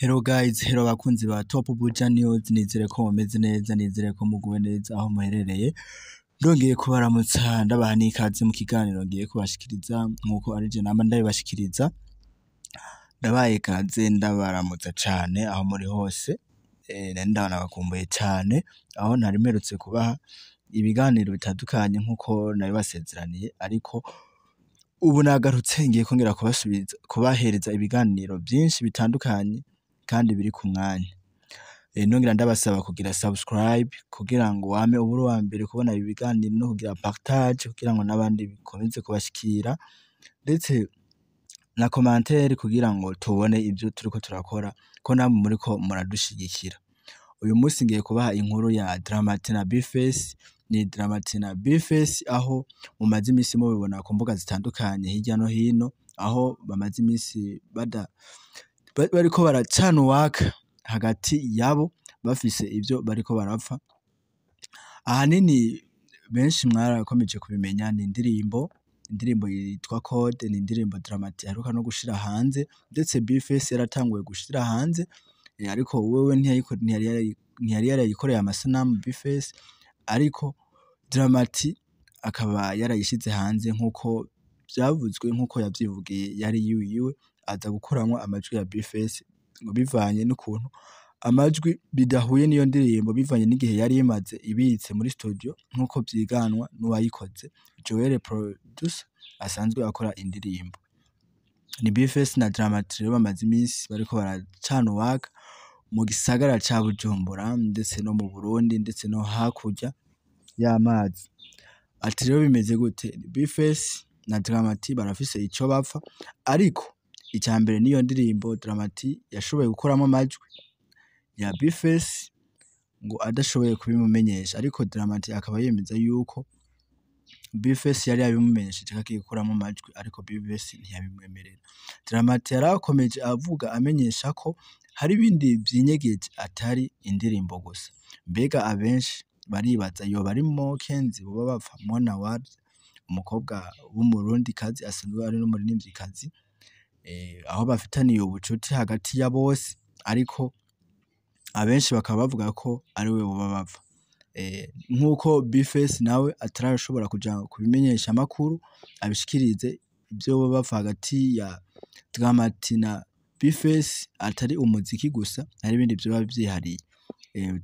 Hello guys, hello bakunzi ba Top Buja News, nizere ko mumeze neza, nizere ko muguwe neza aho muherereye. Ndongeye kubaramutsa, ndabaha n'ikaze mu kiganiro ngiye kubashikiriza nkuko ari je nama ndabibashikiriza. Ndabaye ikaze, ndabaramutsa cane aho muri hose. Nari ndanabakumbuye cane aho ntari mperutse kubaha ibiganiro bitandukanye nkuko nabibasezeraniye, ariko ubu nagarutse, ngiye kongera kubasubiza kubahereza ibiganiro vyinshi bitandukanye kandi biri ku mwanya. Nongera ndabasaba kugira subscribe kugira ngo wame ube uwa mbere kubona ibi biganiro, no kugira partage kugira ngo n'abandi bikomeze kubashikira, ndetse na commentaire kugira ngo tubone ivyo turiko turakora ko namwe muriko muradushigikira. Uyu munsi ngiye kubaha inkuru ya Drama-T na B-Face. Ni Drama-T na B-Face aho mumaze imisi mubibona ku mbuga zitandukanye hirya no hino, aho bamaze imisi bada bariko baracana uwaka hagati yabo, bafise ivyo bariko barapfa. Ahanini benshi mwarakomeje kubimenya, ni indirimbo yitwa Code, ni indirimbo Drama-T aheruka no gushira hanze, ndetse B-Face yaratanguye gushira hanze, ariko wewe ntiyari yarayikoreye amasanamu B-Face, ariko Drama-T akaba yarayishize hanze nkuko vyavuzwe, nkuko yavyivugiye, yari yiwiwe, aza gukuramwo amajwi ya B-Face ngo bivanye n'ukuntu amajwi bidahuye n'iyo ndirimbo, bivanye n'igihe yari imaze ibitse muri studio, nkuko vyiganwa n'uwayikoze Joel Producer asanzwe akora indirimbo. Ni B-Face na Drama-T rero bamaze imisi bariko baracana uwaka mu gisagara ca Bujumbura, ndetse no mu Burundi, ndetse no hakurya y'amazi. Ati rero bimeze gute? B-Face na Drama-T barafise ico bapfa, ariko ica mbere niyo ndirimbo Drama-T yashoboye gukuramwo amajwi ya B-Face ngo adashoboye kubimumenyesha, ariko Drama-T akaba yemeza yuko B-Face yari yabimumenyesheje ko agiye gukuramwo amajwi, ariko B-Face ntiyabimwemerera. Drama-T yarakomeje avuga, amenyesha ko hari ibindi vyinyegeje atari indirimbo gusa. Mbega abenshi baribaza yoba ari Mokenzi boba bapfa Mona Walda, umukobwa w'umurundikazi asanzwe ari n'umuririmvyikazi, aho bafitaniye ubucuti hagati ya bose, ariko abenshi bakaba bavuga ko ariwe boba bapfa. Nkuko B-Face nawe atarashobora kuja kubimenyesha amakuru abishikirize ivyo boba bapfa hagati ya Drama-T na B-Face, atari umuziki gusa, hari ibindi vyoba vyihariye.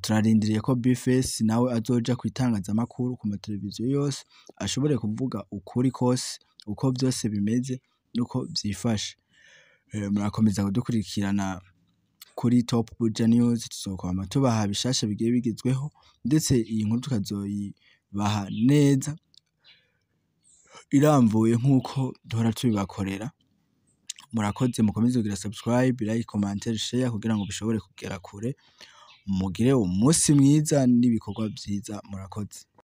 Turarindiriye ko B-Face nawe azoja kw'itangazamakuru, ku mateleviziyo yose, ashobore kuvuga ukuri kose uko vyose bimeze nuko vyifashe. Murakomeza kudukurikirana kuri Top Buja News, tuzokwama tubaha bishasha bigiye bigezweho, ndetse iyi nkuru tukazoyibaha neza iramvuye nkuko duhora tubibakorera. Murakoze, mukomeze kugira subscribe, like, commentaire, share kugira ngo bishobore kugera kure. Mugire umunsi mwiza n'ibikorwa vyiza, murakoze.